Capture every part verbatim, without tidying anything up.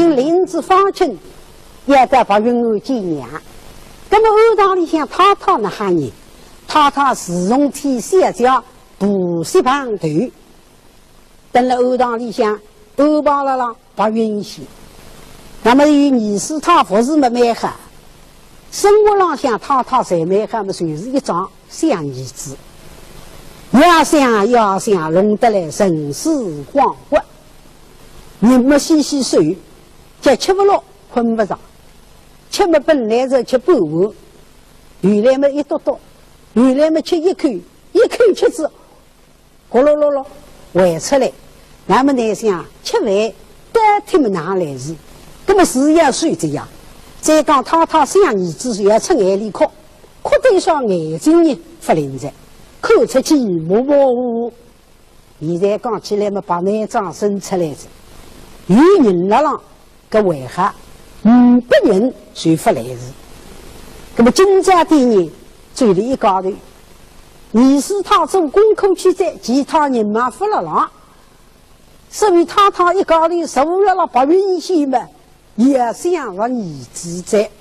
领仔方卿，要到白云庵见娘。那么庵堂里向太太哪哈呢？太太自从天晓得婆媳碰头， 蹲辣庵堂里向安排了啦白云仙。那么有二师太服侍么蛮好，生活浪向太太侪蛮好么，就是一桩想儿子，要想要想，弄得来神思恍惚，日么细细睡，叫吃勿落，困勿着，吃么本来是吃半碗，后来么一笃笃，后来么吃一口，一口吃仔 咕噜噜噜，胃出来。那么倷想，吃饭倒脱么哪来事？那么是要睡着呀。再讲太太想儿子是要出眼泪哭，哭得一双眼睛呢勿灵哉，看出去模模糊糊。现在讲起来么，白内障生出来哉，有人了浪， 搿为啥？嗯，别人就勿来事。那么今朝点呢，走了一家头，二师太做功课去哉，其他人嘛勿辣浪，所以太太一家头坐辣辣白云仙么，也想着儿子哉。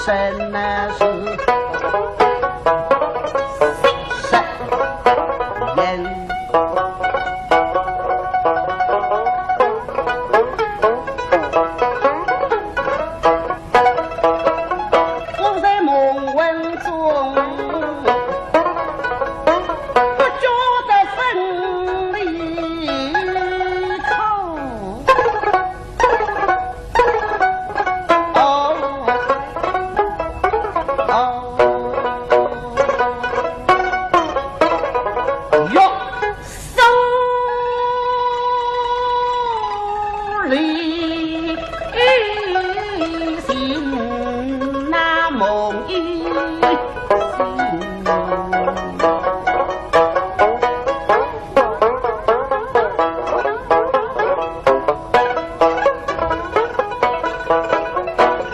生乃是十人。我在梦魂中，不觉得生离苦。 哦，哦，哟，苏黎新那梦一醒。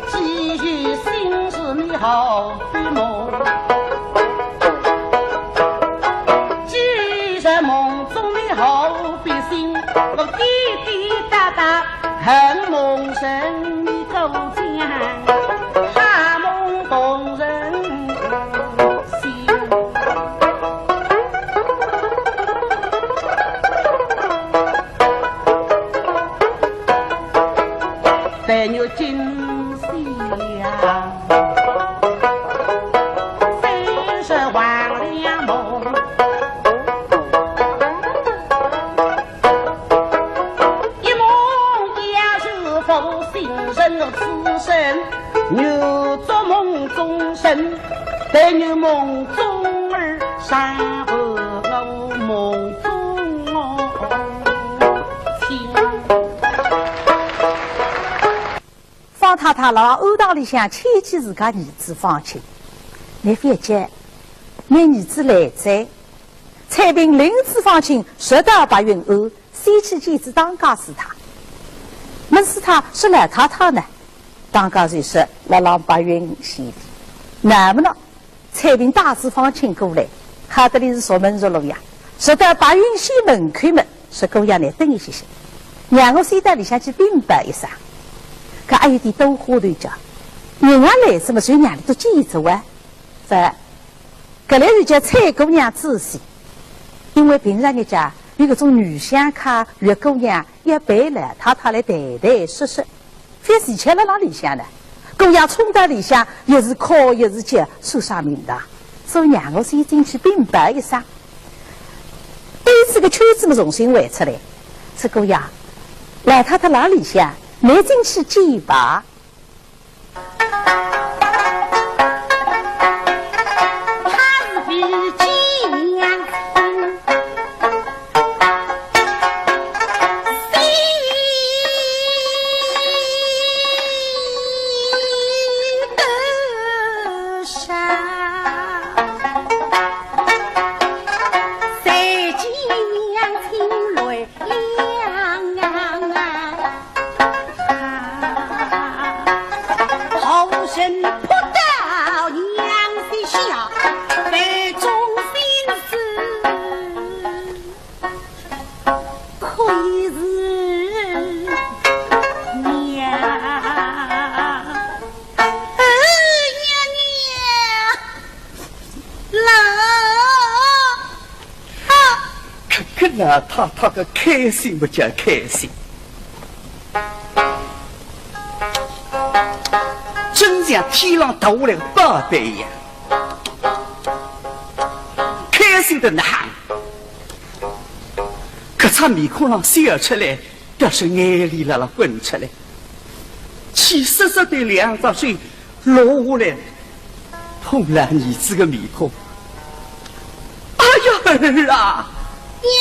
寄语心事你好比梦，寄语在梦中你好比醒，我滴滴答答 恨梦神，你够讲，怕梦动人心。但愿今宵三十黄粱梦。 一梦也是不醒神，此生又做梦中人，但愿梦中儿常伴我梦中情。方太太辣庵堂里向牵记自家儿子方卿，倷覅急，倷儿子来哉，采萍领仔方卿直到白云庵， 先去见仔当家师太。问师太是老太太呢？当家就说辣浪白云仙里。那么呢，采萍带仔方卿过来，好得里是熟门熟路呀。说到白云仙门口么，说姑爷倷等一歇歇，让我先到里向去禀报一声。搿阿有点多话头讲，人家来仔么，就让俚笃见一见啊。 搿，搿来就叫采姑娘仔细，因为平常日脚有搿种女相客、月姑娘要陪老太太来谈谈说说，覅自家辣浪里向呢，姑爷冲到里向又是哭又是叫，算啥名堂？所以让我先进去禀报一声。对仔搿圈子么重新回出来，说姑爷，老太太辣里向，倷进去见吧。 搿个老太太个开心不叫开心，真像天浪掉下来个宝贝一样，开心得哪哼。搿张面孔浪笑出来， 但是眼泪辣辣滚出来，气煞煞个两只手落下来，碰牢儿子个面孔。哎呀，儿啊！娘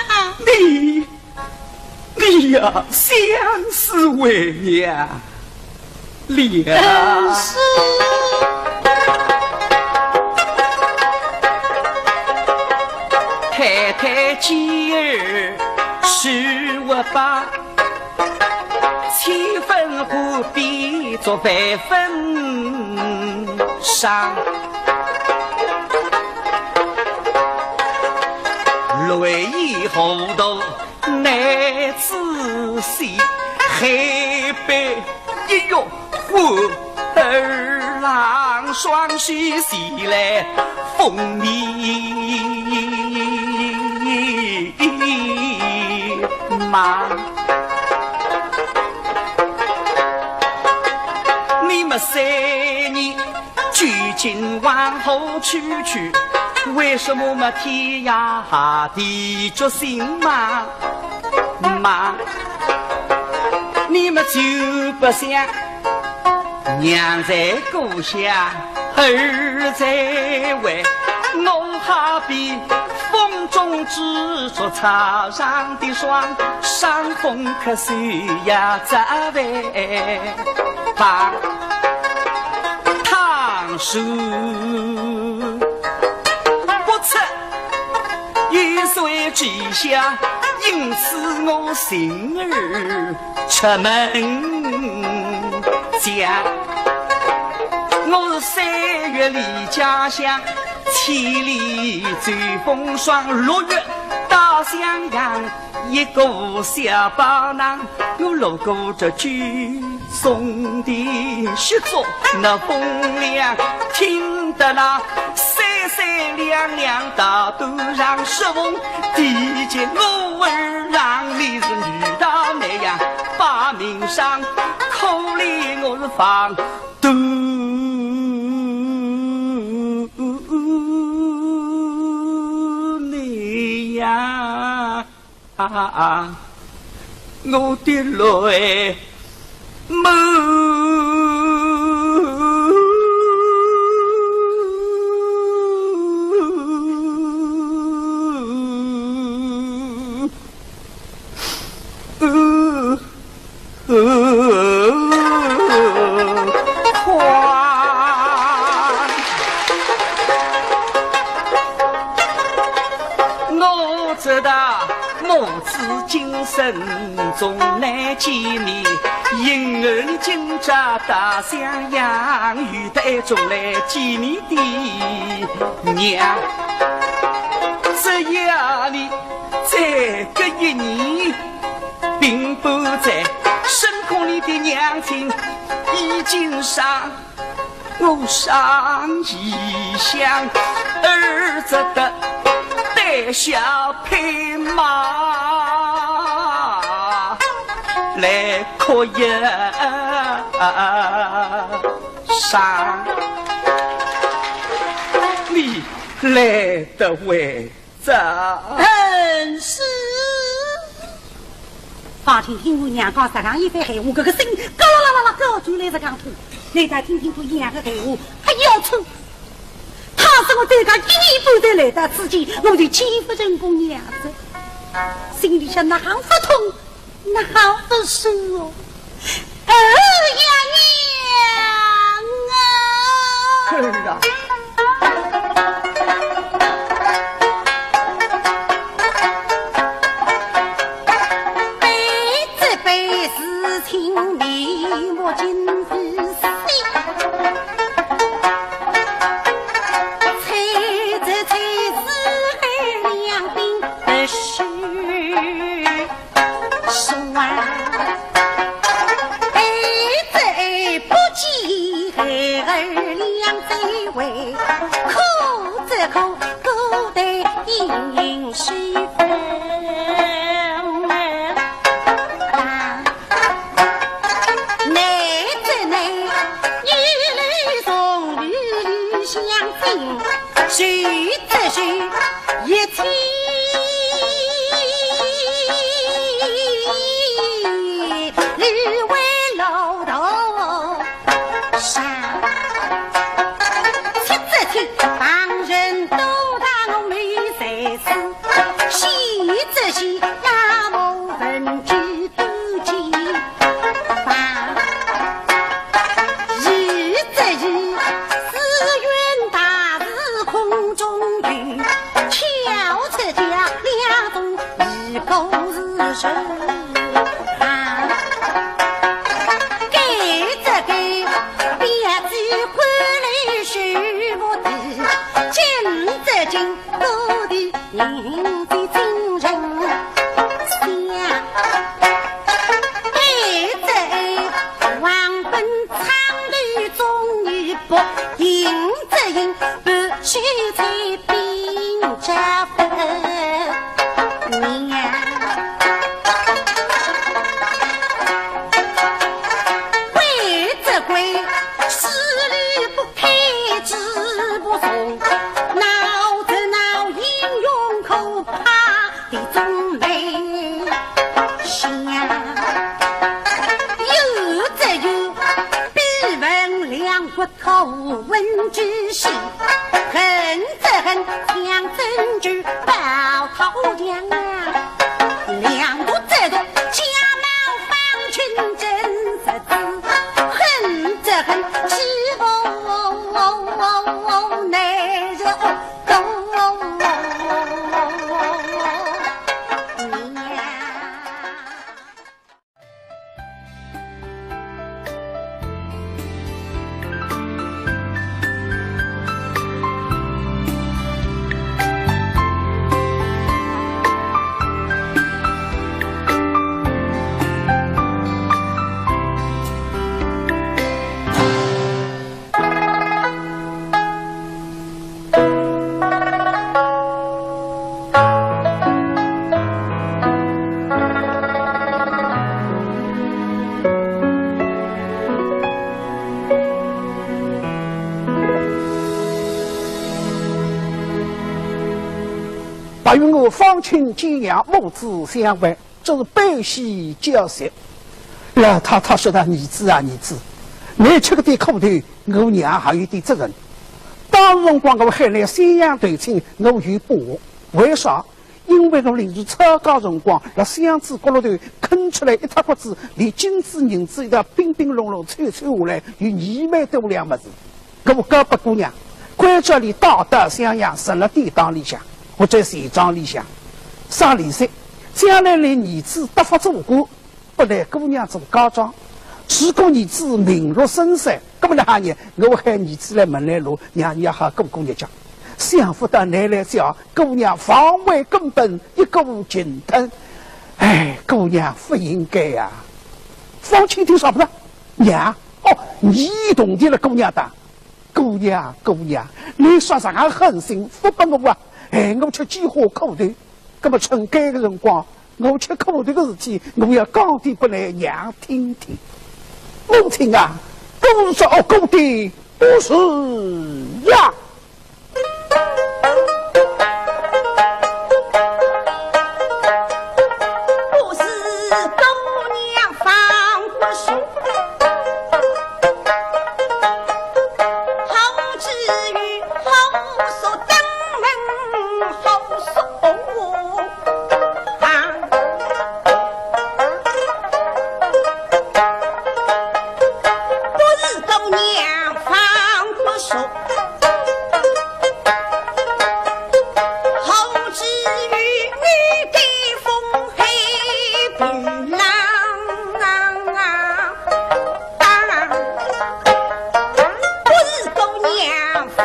啊！你，你呀，相思为娘。 了。太太今儿是我把，千分不必做万分伤。泪已糊涂难自洗，还被一月官儿上双喜喜来封你嘛。你们三年究竟往何处去？为什么么天涯地角心嘛？嘛，你们就不想 娘在故乡，儿在外，我好比风中之烛，插上的双，伤风咳嗽呀，咋办？怕烫手不测，一岁之下，因此我心儿 出门前，我是三月离家乡，千里走风霜，六月到襄阳，一个小包囊，我路过这九松亭，雪中那风凉，听得那 三三两两大都让失风，提起我儿郎，你是女大那样把名声，可怜我是放肚内呀。 啊，我的泪满。我知道母子今生终难见面，因而你今朝到襄阳，有待中来见你的娘。只要你再隔一年， 并不在，深恐你的娘亲已经伤，我上一想，儿子的带小配马来哭一场，你来得为 这。嗯，是。方卿听完娘讲实梗一番闲话，搿个心咯啦啦啦啦咯就来实梗痛。难道听听搿娘个闲话，还要错？倘使我再讲一年半载来到此间，我就见勿成功娘子。心里想，哪哼勿痛，哪哼勿舒哦？ 儿呀娘啊！儿啊！悲则悲，事情面目尽非喜。悲则悲，是海两鬓的血。 霜。哀则哀，不及孩儿两载回，苦则苦，孤单隐隐是风。难则难，一路从旅旅相进，谁 这是一起为老道上，七十七旁人都当没在此，喜则喜，那么文之 不及防。疑则疑，似云大雨空中云，巧出佳良中，一个是人。啊，该则该，别只管来是我的，今则今， 我的名字今人想，哀则哀，王本昌的忠义不有这有，比闻两国口闻之心，恨这恨将珍珠报讨娘啊。两国这个假冒方卿真实子，恨这恨欺负男人哦。 白云庵方卿见娘，母子相会，真是悲喜交集。老太太说道：“儿子啊，儿子，你吃搿点苦头，我娘还有点责任。当时辰光我喊你宣扬投亲，我有把握。为啥？因为我临时抄家辰光，辣箱子角落头坑出来一塌刮子，连金子银子一道拼拼拢拢凑凑下来，有二万多两物事。 我交拨姑娘，关照伊带到襄阳，存辣典当里向，或者钱庄里向，省利息。将来伊儿子得法做官，拨伊姑娘做嫁妆。如果儿子名落孙山，搿么哪哼呢？我喊儿子来门来路，让伊好过过日脚。想勿到伊来叫，姑娘忘怀根本，一个劲吞。哎，姑娘勿应该呀。”方卿听说勿得，娘， 哦，你同意了姑娘的？姑娘，姑娘，你说啥个狠心，勿拨我啊？哎，我吃几化苦头，那么趁该个辰光，我吃苦头个事体，我要讲点拨你娘听听。母亲啊，都是我过的不是呀。 不是姑娘方不说，好之又好说登门好说啊。 不是姑娘方不说，好之又好说登门好说啊。不是姑娘方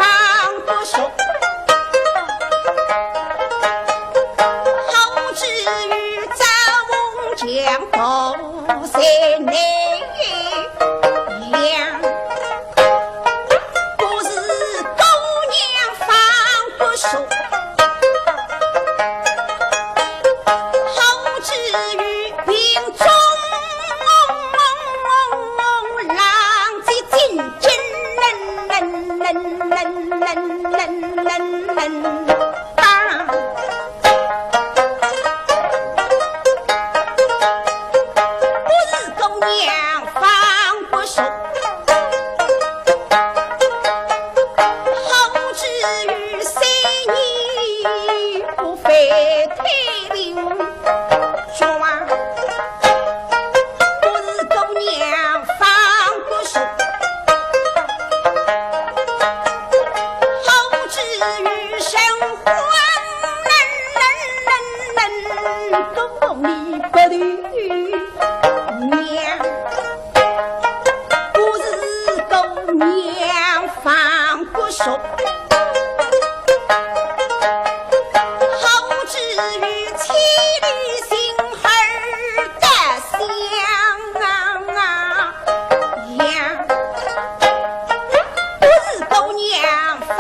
不说，好之又好说登门好说啊。 在内呀，不是姑娘方不说，好之又平中郎的金金啊。 不是姑娘方不说，好之又好说登门好说啊。不是姑娘方不说， 好之又好说登门好说啊。不是姑娘方不说，好之又好说登门好说啊。 呀，不是姑娘方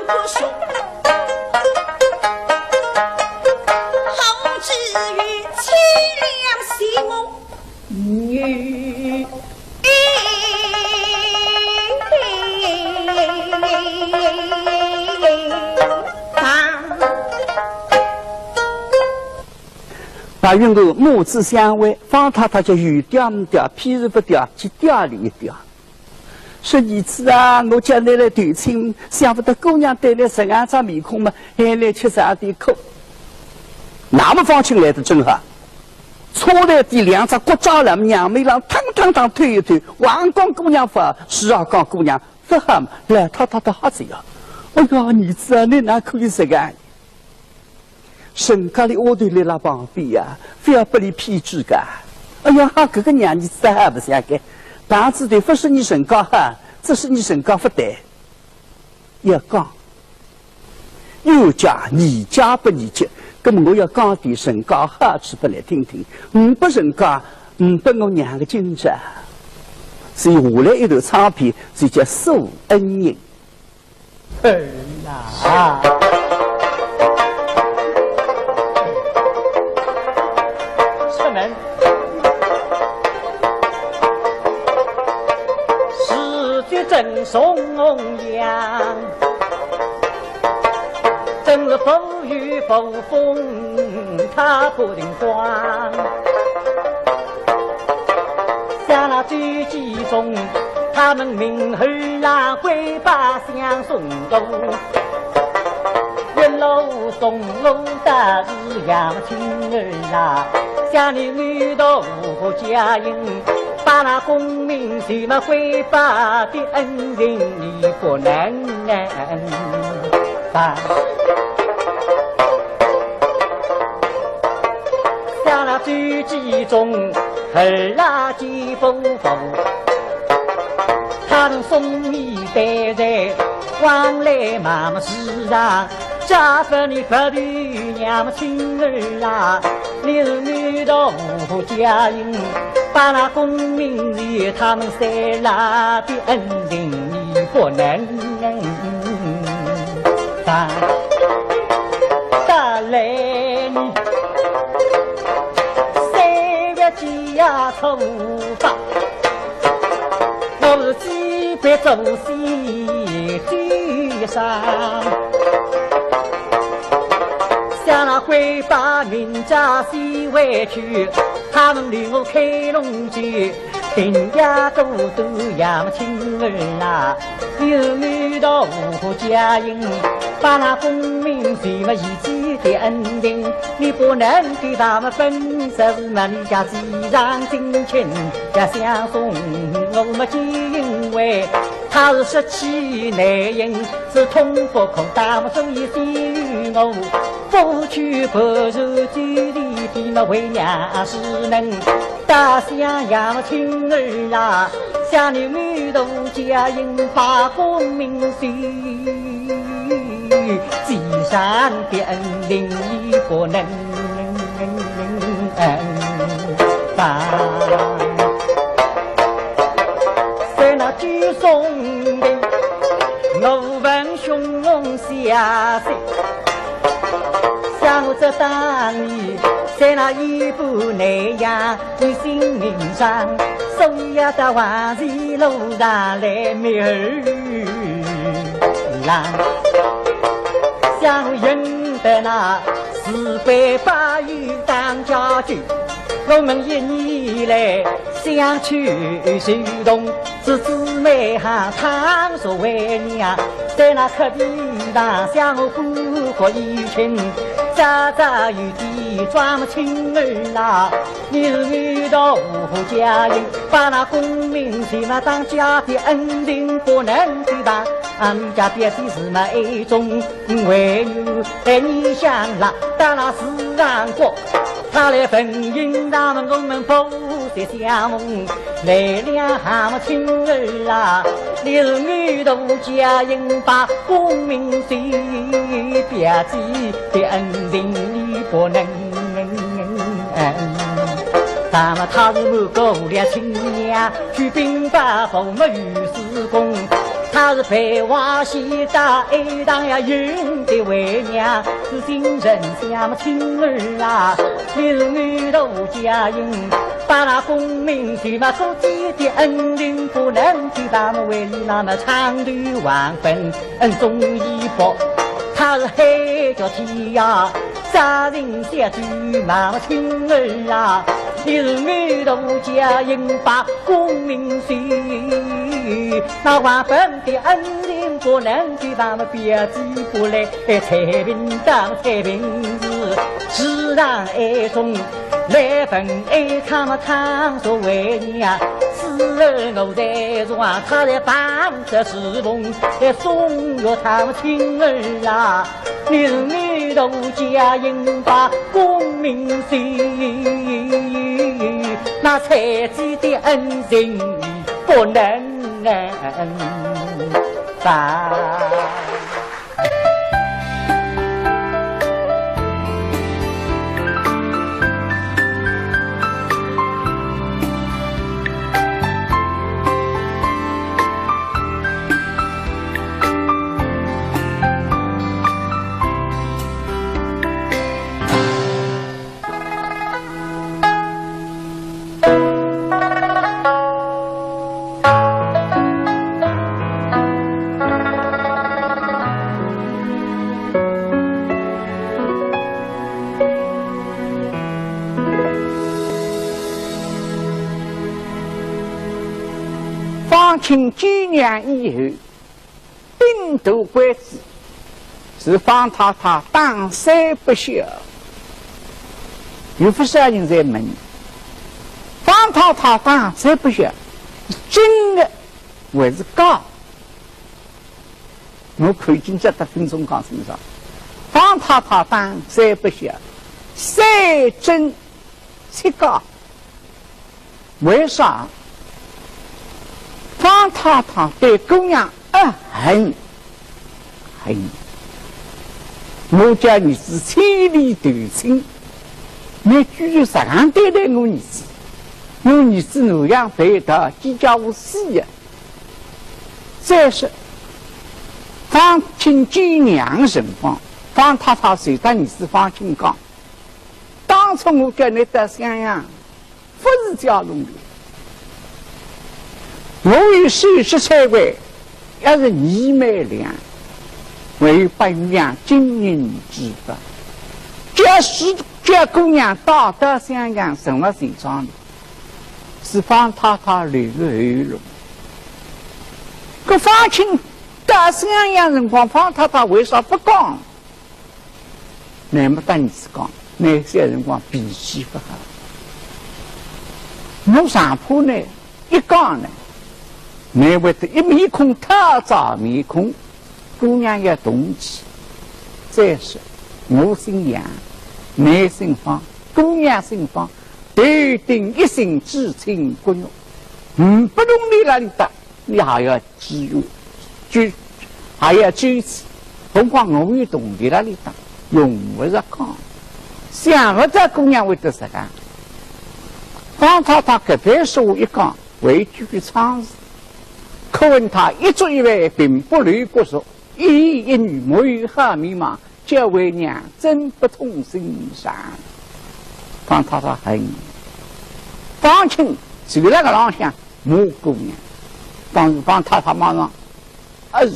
不说，好之又好说登门好说啊。白云庵母子相会，方太太叫有嗲没嗲，譬如勿嗲，去嗲俚一嗲。说：“儿子啊，我叫倷来投亲，想勿到姑娘对倷实梗张面孔嘛，还来吃着点苦。”那么方卿来得正好，车台底两只骨架了，让门浪趟趟趟推一推，横讲姑娘勿好，竖啊讲姑娘勿好嘛，来太太倒吓仔呀。“哎呀，儿子啊，倷哪可以实梗？” 沈家里丫头立辣旁边呀，覅拨俚骗仔个。“哎呀，搿个娘儿子还勿像个，碰仔头勿说伲沈家好，只说伲沈家勿对。”要讲，有家，伲家拨伲吃，葛么我要讲点沈家好处拨倷听听，呒拨沈家，呒拨我娘个今朝。所以下来一段唱篇，就叫《诉恩人》。 儿啊，出门。时节正重阳，正是风雨风风，它不停光。 想那周继忠，他们命儿郎会把相送过，一路送我到是杨青儿啊，想你女大家应，把那功名什么会把的恩情你不能忘。 想那周继忠，儿啊，见不服，他们送你带在往来忙忙事啊，假使你不对娘亲儿啊，你是女大家应，把那功名与他们三老的恩情你不能 打，打来你三月节呀初八，我是几杯酒席酒上，想那会把明朝西回去，他们留我开龙酒。 定呀都都呀么亲儿啊，你是女大家应，把那功名什么一起的恩情，你不能给他们分，这是么你家既然进前要相送，我们就因为他是失去难行，是痛不可当，所以先与我不去不如距离，比那为娘是能。 大想杨青儿啊，想你女大家应把功名随，既然别人你不能忘。在那九松亭，我问兄下山。 想我这当年，在那一步南阳，你性命上，所以要到黄泉路上来觅儿郎。想我认得那四百八爷当家舅，我们一年来相去受冻。 是姊妹哈，倘若为娘，在那客厅上向我姑姑一亲，早早有点装么亲儿啦。你是女大家应，把那功名什么当家的恩情不能抵当，俺家表弟是么一种为女，哎，你想啦，到那时辰光，他来问应当我们不 在相逢来两行亲儿啊，你是女大家应把功名随，表姐的恩情你不能忘。那么他是满国的亲娘，去禀报父母与师公，他是陪我西到一趟呀，应的为娘，是新人相么亲儿啊，你是女大家应。 把那功名什么所寄的恩情不能抵当，为你那么长途往返恩重一薄，他是海角天涯，家人相救望亲儿啊，你是女大家应把功名遂。那王本的恩情不能救，那么表姐不来，哎，采萍当采萍是，自然爱中来问爱他们唐所为呀，死而我在床，他在旁。 这时逢哎送月堂亲儿啊，你是女大家应把功名遂，那采萍的恩情你不能忘。 方卿见娘以后，顶大官子是方太太打三不孝。有不少人在问，方太太打三不孝，真的还是假？我看见这个听众讲清爽，方太太打三不孝，三真 七假。为啥？方太太对姑娘啊，很，很。我家儿子千里投亲，你居然这样对待我儿子，我儿子那样被他计较我死呀。再说，方卿见娘辰光，方太太随搭儿子方卿讲， 当初我叫你到襄阳，不是叫侬的。我有首饰财物，也是你买良，还有八元洋金银珠宝。假使叫姑娘带到襄阳，成了钱庄的，是方太太留个后路。可方卿到襄阳辰光，方太太为啥不讲？ 那么搭儿子讲，那小辰光脾气不好。我上铺呢，一讲呢，那会得一面孔讨债面孔，姑娘要动气。再说，我姓杨，你姓方，姑娘姓方，头顶一姓至亲骨肉，嗯，不容易了，你打，你还要 支援，就还要支持，何况我有铜钿辣里搭，用勿着讲。想勿到姑娘会得实梗。方太太搿番说话一讲，回去去唱词，可问他一粥一饭，并不留不说，一言一语没有好面貌， 叫为娘真不通心肠。方太太很，方卿就辣搿浪向骂姑娘，方，方太太马上啊是，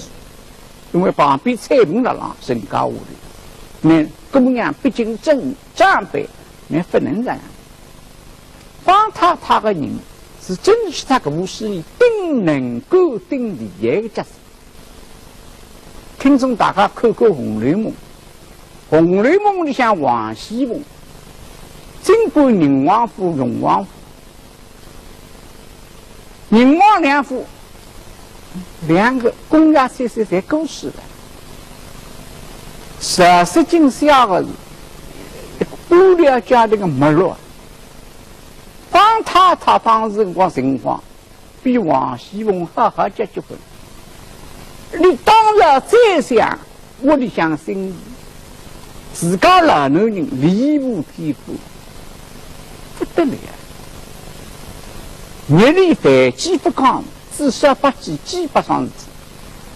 因为旁边采萍辣浪人家屋里，那姑娘毕竟真长辈，那不能这样。方太太个人是真是在搿部书里顶能够顶厉害个角色。 听众大家看过《红楼梦》，《红楼梦》里向王熙凤，经过宁王府、荣王府，宁王两府两个公家先生侪过世了，实实际上个是官僚家庭个没落。方太太当时辰光情况 比王熙凤好好结结婚。你当然再想屋里向心事，自家老男人离父添夫，不得了。日里饭几不讲，至少八几几百桩事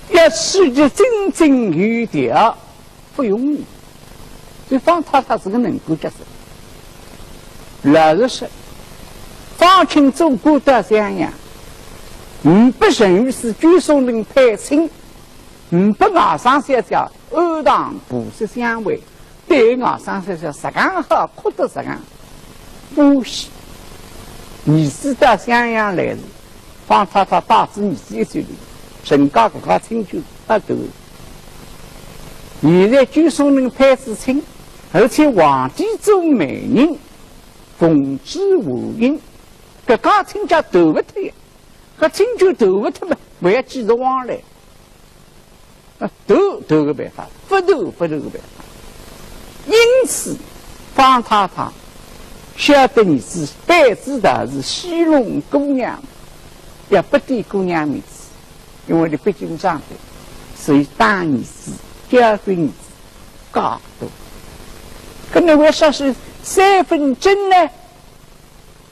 体，要处理井井有条， 不容易。所以方太太是个能干角色。老实说，方卿做官到襄阳，呒不陈御史九松亭配亲，呒不外甥小姐安堂婆媳相会，对外甥说是实梗好，哭得实梗欢喜。儿子到襄阳来了，方太太带仔儿子一起来，人家搿家亲眷勿多。现在九松亭配仔亲，而且皇帝做媒人，奉旨还乡，搿家亲家断勿脱呀。 搿亲眷断勿脱嘛，还要继续往来。啊，断，断个办法，勿断，勿断个办法。因此，方太太晓得儿子板子大是戏弄姑娘，也勿点姑娘面子，因为伊毕竟长辈，所以打儿子，教训儿子，介多。搿么为啥是三分真呢？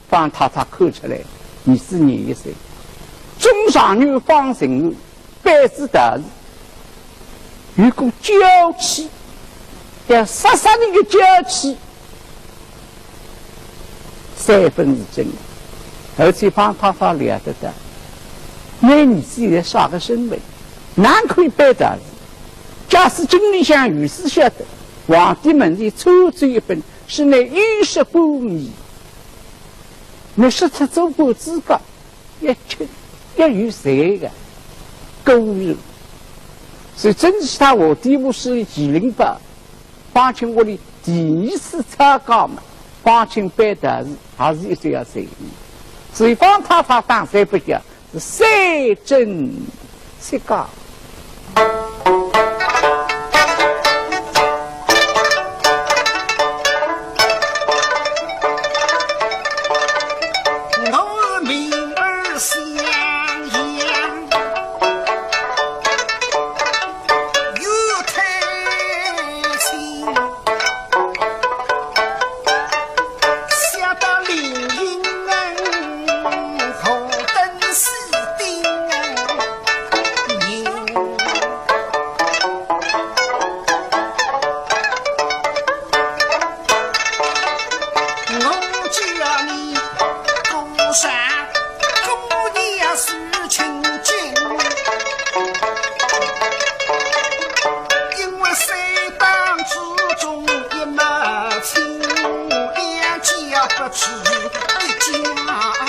方太太看出来，儿子廿一岁，中状元方承案，板子大是有股娇气，要杀杀伊个娇气，三分是真的。而且方太太料得到，倷儿子现在啥个身份，哪可以板大是？假使京里向御史晓得，皇帝面前抽奏一本，是倷有失官仪。 倷说脱做官资格，要吃，要有罪个，故意。所以正是他皇帝不是麒麟豹，方卿屋里第二次吵架嘛，方卿板大是，也是一只要罪。所以方太太打三不像， 是三真七假。我名儿襄阳，又太清。 下到临沂，头等四顶人。我叫你过山，姑爷是清净。 因为三当之中一门亲，两家不知一家人。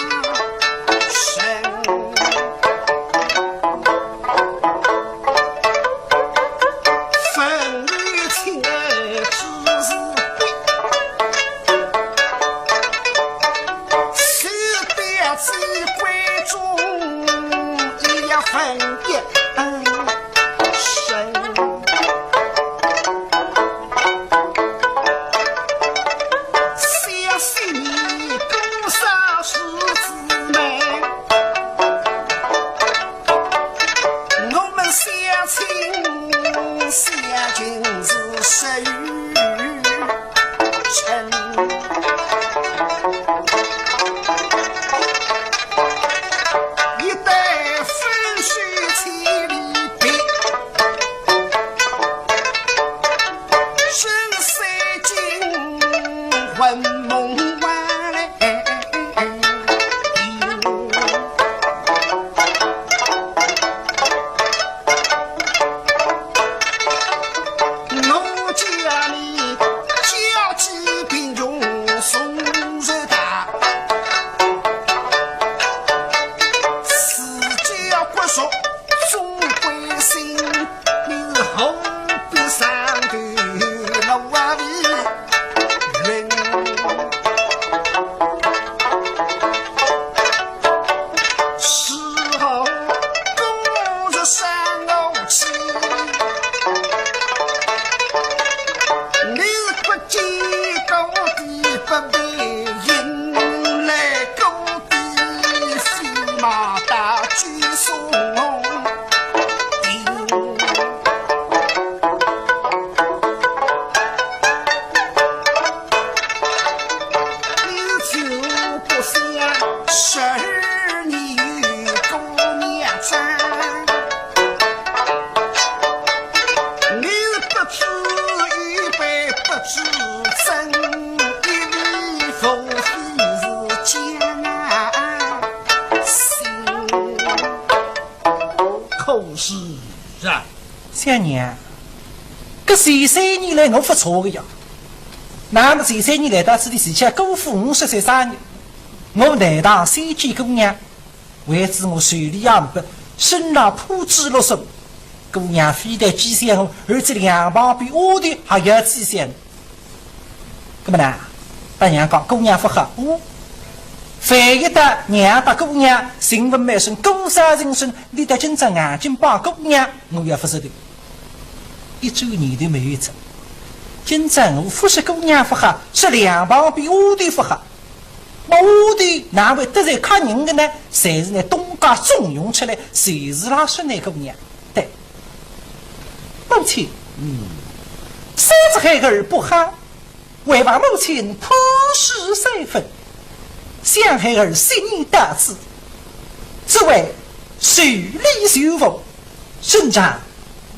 分与亲爱之事，是表子闺中也要分一 生。相信你多少世姊妹，我们相亲相近是谁？ 成。一代风水千里别，身虽静，魂梦还来。 我家里家境贫穷，从小大，自家骨肉总归新，你是何必上头落地云？ 是后公日生我妻，你不见高低不配，引来高低飞马大举送。 你就不想十二年有姑娘在，你不知愚笨不知真，一味无非是讲闲话。可是啊， 相娘，搿十三年来我勿错个呀，那么前三年来到此地，前去过府五十岁生日，我难得相见姑娘，为此我手里也没笔，身浪铺仔落索，姑娘非但记想我，而且两旁边丫头还要记想我。那么呢，大娘讲姑娘勿好，哦，万一搭娘搭姑娘情分蛮深，姑嫂情深，你到今朝硬劲帮姑娘，我也勿值得。 一转念头没有走。今朝我勿说姑娘勿好，说两旁边丫头勿好。么丫头哪会得罪客人的呢？侪是拿东家重用出来，侪是拉说那姑娘。对，母亲，嗯，三子孩儿不好，还望母亲宽恕三分。想孩儿昔年到此，只为受礼受福，身上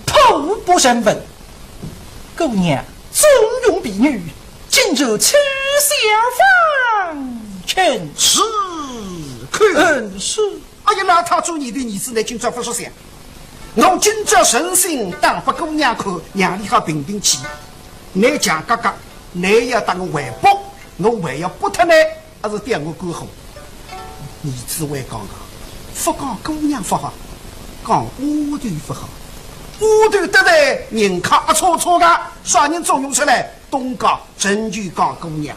破布成文。姑娘纵容婢女，今日取消方辰。是，可。嗯，是。哎呀，那他做你的儿子，你今朝勿说想。我今朝诚心当拨姑娘看，让伊好平平气。你强格格，你要搭我回拨，我还要拨脱呢。 还是对我过火。儿子会讲个，勿讲姑娘勿好，讲丫头勿好。丫头得罪人家啊，错错个，啥人重用出来？东家仍旧讲姑娘。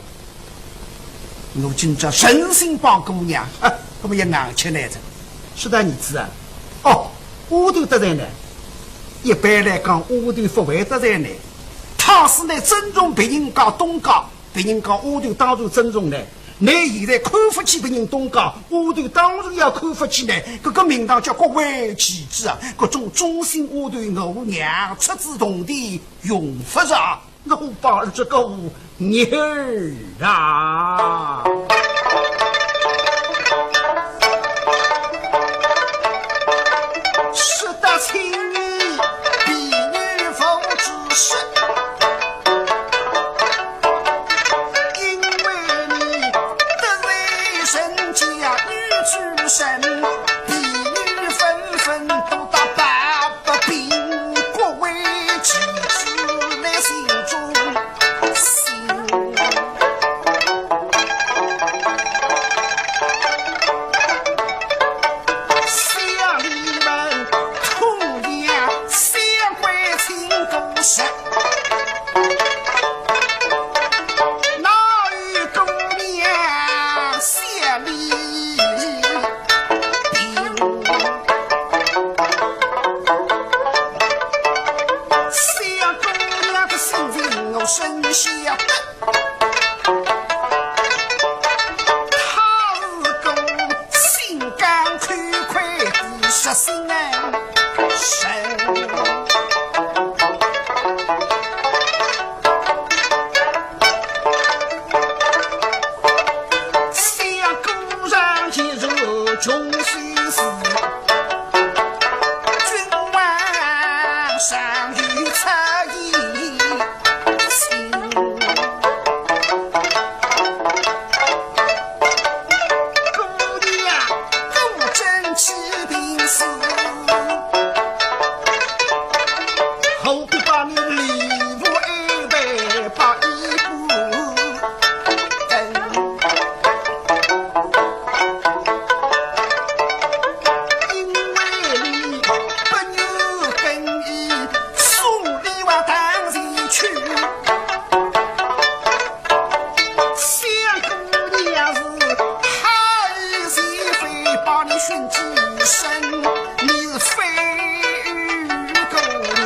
我今朝诚心帮姑娘，啊，搿么也硬吃来着。是的，儿子啊。哦，丫头得罪呢？一般来讲，丫头勿会得罪呢。倘使呢尊重别人家东家， 别人家丫头当然尊重呢，你现在看勿起别人东家，丫头当然要看勿起呢。搿个名堂叫各为其主啊，搿种忠心丫头，我娘出子铜钿用勿着，我把这个女儿啊。说得清，婢女无知说。 因为你得罪人家女主人，婢女纷纷都打抱不平，各为其主来心中心。想你们同样想归情故事。 哪有姑娘笑里冰？想姑娘的心情我深晓得。她是个心肝宽阔的热心人。 想故人一如穷修士，君王尚有恻隐心。 姑娘，顾真起平时，何必把你礼物安排摆一边？因为你不愿跟伊送礼物当前去。 想姑娘是好意是非，把你寻几身，你是非姑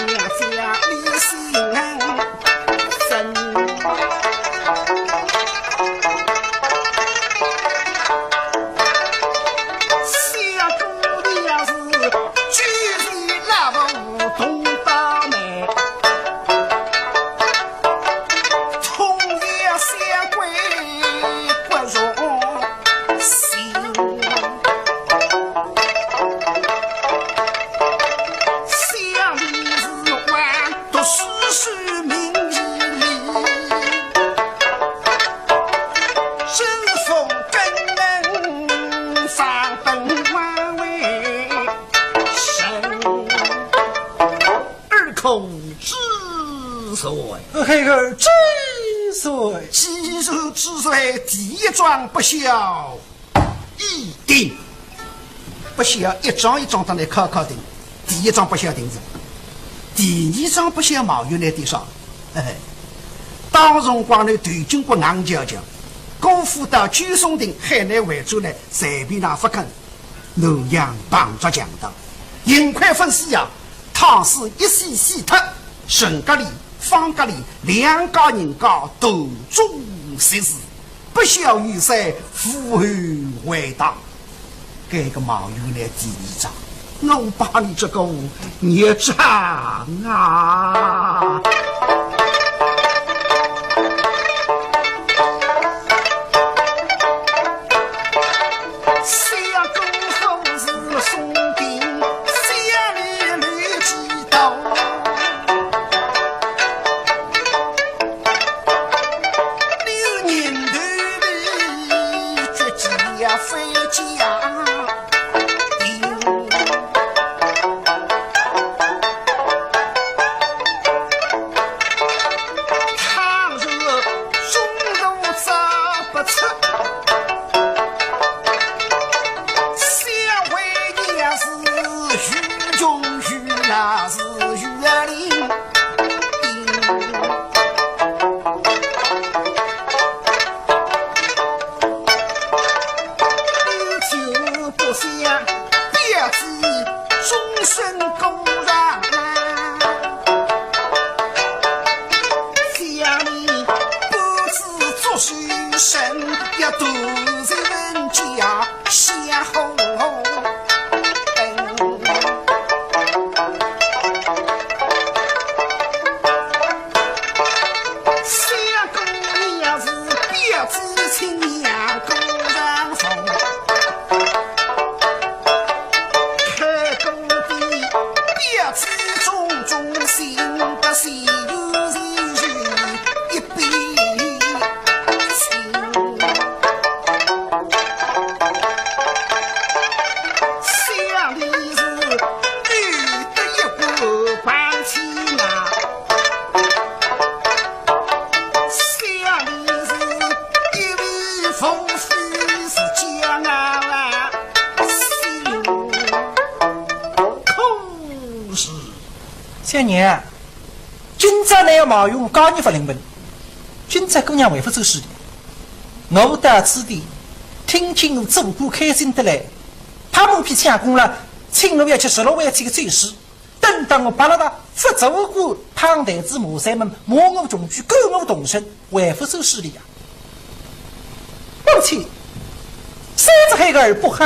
娘家里心生。想姑娘是举起老头动刀呢。 同样相归不容心。想你是还读书时名义里，真是逢更方本还为生。 二口之罪。孩儿知罪。罪。既然知罪，第一桩不孝已定。不孝一桩一桩搭倷敲敲定，第一桩不孝定着。第二桩不孝毛有眼点啥？嘿嘿，当辰光呢，头巾骨硬翘翘，姑父到九松亭喊倷回转来，随便哪勿肯。 南阳碰着强盗，幸亏勿死呀，倘使一死死脱，陈家里、方家里两家人家大众皆是，不孝有三，父后为大。搿个毛有眼第二桩，我把你这个孽障啊！ 相公夫是送定，想你立即到。你是人头里，绝技呀，飞机呀，定。倘若中途走不出， 想为娘是愚忠愚，那是愚灵。你就不想表姐终身孤单啊？想你不知作死 身要独自人家相护。相公也是表姐亲娘姑丈父，可怜的表姐种种心不死。 一边情。想你是有得一个万千啊，想你是一位凤飞是将啊，心可是。小娘， 今朝倷要冒用家人勿灵门，今朝姑娘还勿走势哩。我到此地，听见我做官开心得来，拍马屁抢功劳，请我要吃十六万七个罪是，等到我白了的，勿做官，碰台子骂山门，骂我穷鬼，赶我动身，还勿走势哩呀。 母亲，三日孩儿不好，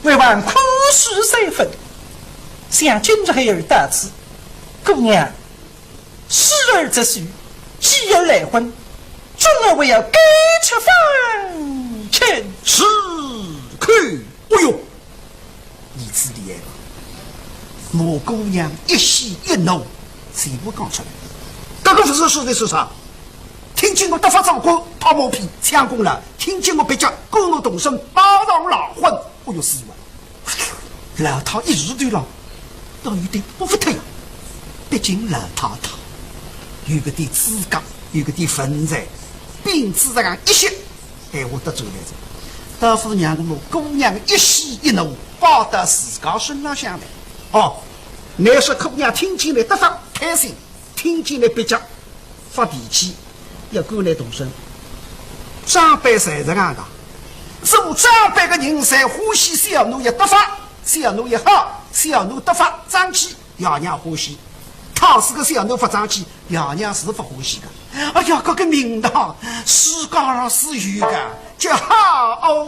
还望宽恕三分。想今日孩儿到此，姑娘，事已至此，既有来婚，终儿还要改出方寸。是，可，哎哟， 儿子厉害了，骂姑娘一喜一怒，全部讲出来。搿个勿是说的是啥？听见我得法做官，拍马屁，抢功劳，听见我蹩脚，赶我动身，马上赖婚，我要死了。老太一时头浪，倒有点不服帖呀。毕竟老太太有个点资格，有个点文采，凭自家一些 闲话得罪来哉。倒勿如让我姑娘一喜一怒，摆到自家身浪向来。哦，乃是姑娘听见了得法开心，听见了蹩脚发脾气，要赶倷动身。长辈侪是搿样个，做长辈个人侪欢喜小囡一得法，小囡一好，小囡得法争气，爷娘欢喜。倘使个小囡勿争气， 爷娘是勿欢喜个。哎呀，搿个名堂世界上是有个，叫好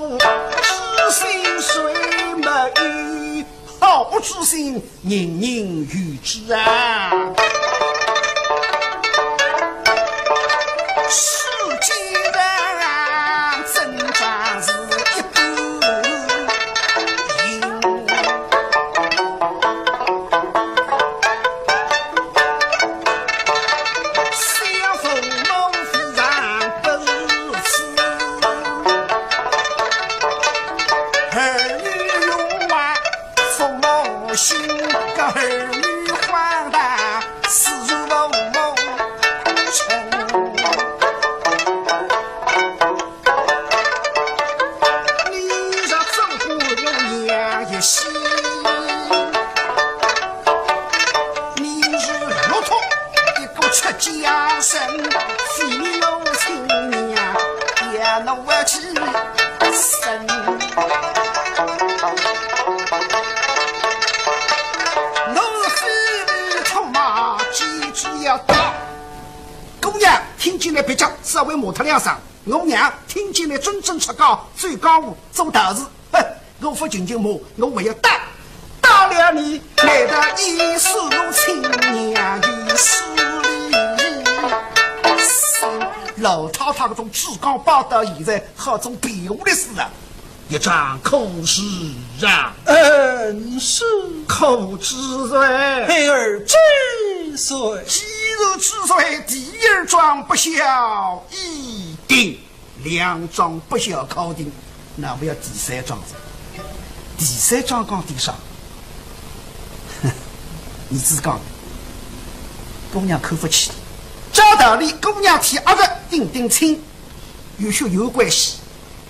知心谁没有，好知心人人有之啊。世间人啊，真正是一般。 相逢莫非然不如此，儿女容貌父母心，个儿女荒唐起身。我是飞里出马，几句要打。姑娘听见了蹩脚，稍微骂他两声。我娘听见了真正出家，走江湖，做道士。哼，我勿仅仅骂，我还要打。打了你，难道你是我亲娘的势力？老太太搿种志刚摆到现在，好种变化的事啊！一桩可是啊？嗯，是。可知罪？孩儿知罪。既然知罪，第二桩不孝已定。 两桩不孝敲定，那么要第三桩哉。第三桩讲点啥？哼，儿子讲，姑娘看勿起。照道理，姑娘替阿哥定定亲，有血缘关系，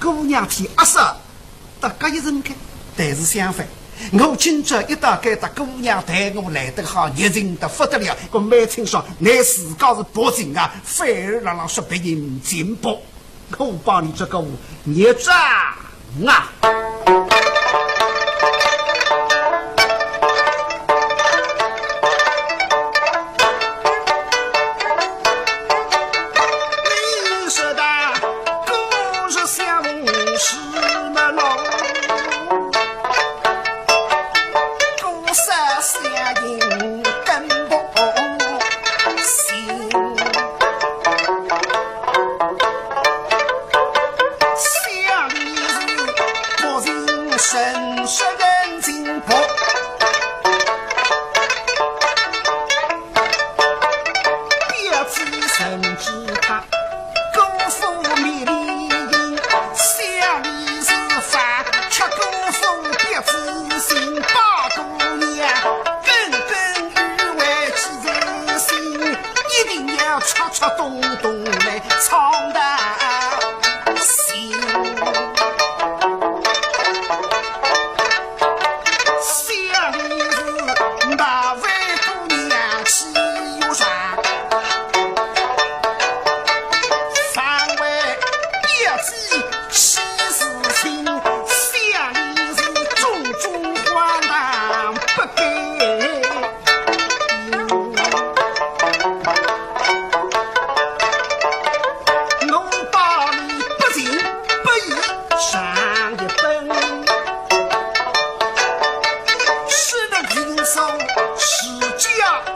姑娘替阿嫂 搭搿一层个。但是相反，我今朝一到该搭，姑娘待我来得好，热情得勿得了。我蛮清爽，倷自家是薄情啊，反而辣辣说别人情薄。我帮你这个孽障啊！你说的 故事相逢是没路，故事相迎根不行。想你是不行，神识人情薄。 表姐深知她，姑父迷离情，想你是烦，却姑父表姐心，八姑娘耿耿于怀几时醒，一定要戳戳洞洞来闯荡心。 想你是那位姑娘气又长，反为表姐气似亲，想你是种种荒唐不该。 我把你不仁不义上一本，使得人生世界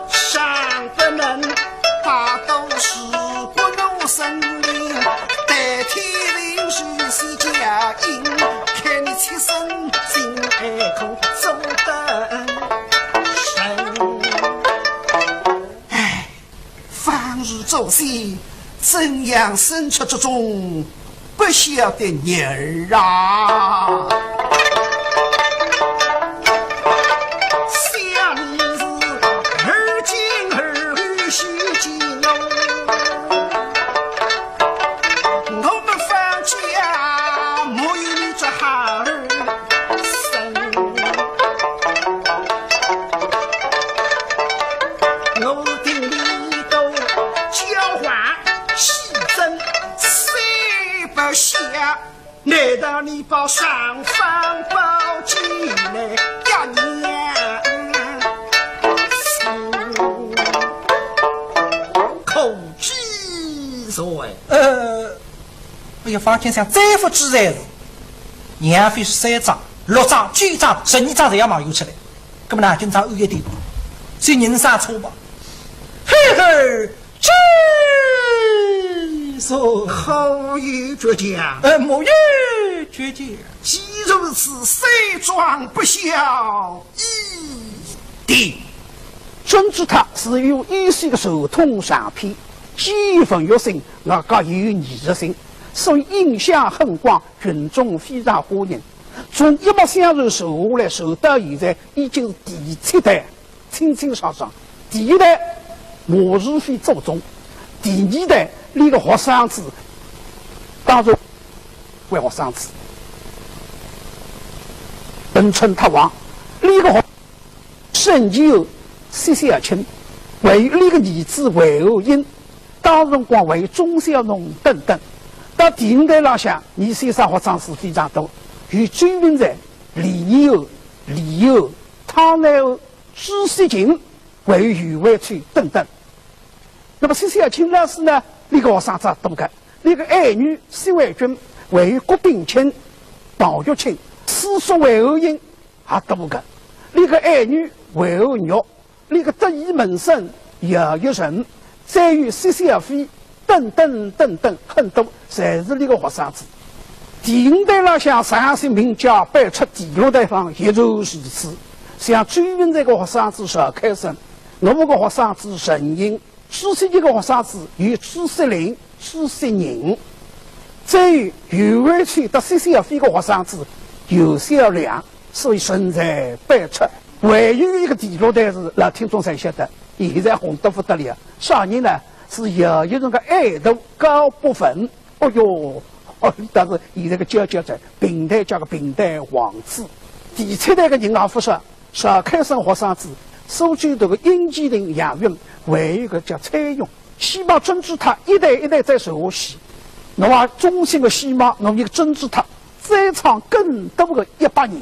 上不能，大都是不能生灵，代替人世世界因，看你七生心爱空做得神。唉， 方如祖先怎样生出这种不孝的女儿啊？想你是而今儿女婿见我，我们方家没有你这好儿 我是听你都教化，戏真谁不下？难道你把尚方宝剑来压娘？可知罪？呃， 哎呀，方卿想，再勿知罪是，杨飞是三桩、六桩、九桩、十二桩侪要网约出来，葛末呢，今朝暗一点，所以人生错吧。孩儿知罪。可有倔强？呃，没有倔强。既如此，三桩不孝已定。 君子塔是有意思的传统长篇，既有文学性，外加又有艺术性，所以影响很广，群众非常欢迎。从一脉相承传下来，传到现在已经是第七代，清清爽爽。第一代马如飞祖宗，第二代俚个学生子，当然为学生子，本村塔王，俚个学 沈九、薛小青，还有俚个儿子魏和英，当辰光还有钟小农等等。到第五代浪向，伲先生学生子非常多，有周云才、李延安、李友、汤乃安、朱雪琴，还有余惠翠等等。那么薛小青老师呢，俚个学生子多个，俚个爱女薛婉君，还有郭冰卿、唐玉卿、四叔魏后英也多个，俚个爱女魏后玉，俚个得意门生姚玉成，再有薛小飞等等等等，很多，侪是俚个学生子。第五代浪向上海名家辈出，第六代上依然如此。像周云才个学生子邵开生，我个学生子陈寅，朱雪琴个学生子有朱雪玲、朱雪宁，再有余惠翠搭薛小飞个学生子有小梁，所以存在辈出。还有一个第六代是老听众侪晓得，现在红得不得了，啥人呢？是姚玉成个爱徒高伯文。哦哟，哦，但是现在个佼佼者，评弹界个评弹王子。第七代个人也勿少，邵开生学生子，苏州头个殷鉴庭、杨韵，还有一个叫蔡邕。戏码珍珠塔一代一代再传下去，那么中兴个戏码，我们一个珍珠塔再唱更多个一百年。